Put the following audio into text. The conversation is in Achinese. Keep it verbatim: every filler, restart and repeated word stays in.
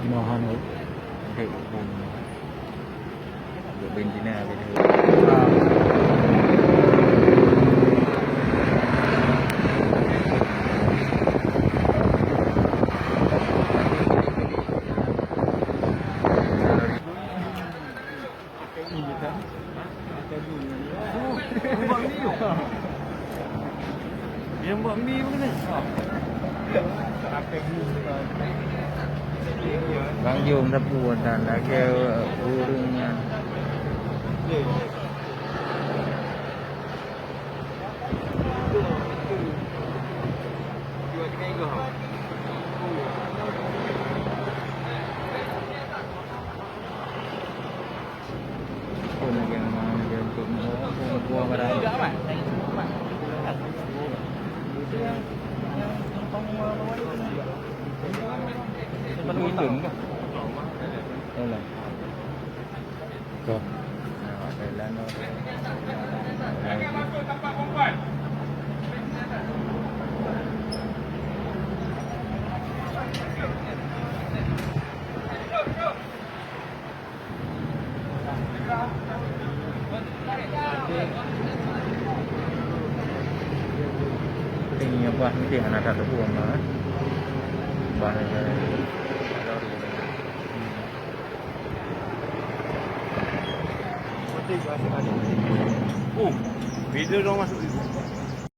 Inohan. Dek pun. Dek bentina beda. Yang buat mi pun kena. Bang Jom sapu dan lagi urang nyan. Ini apa? Ini anak tak tahu apa. Bahaya. Oh, beda dong masuk situ.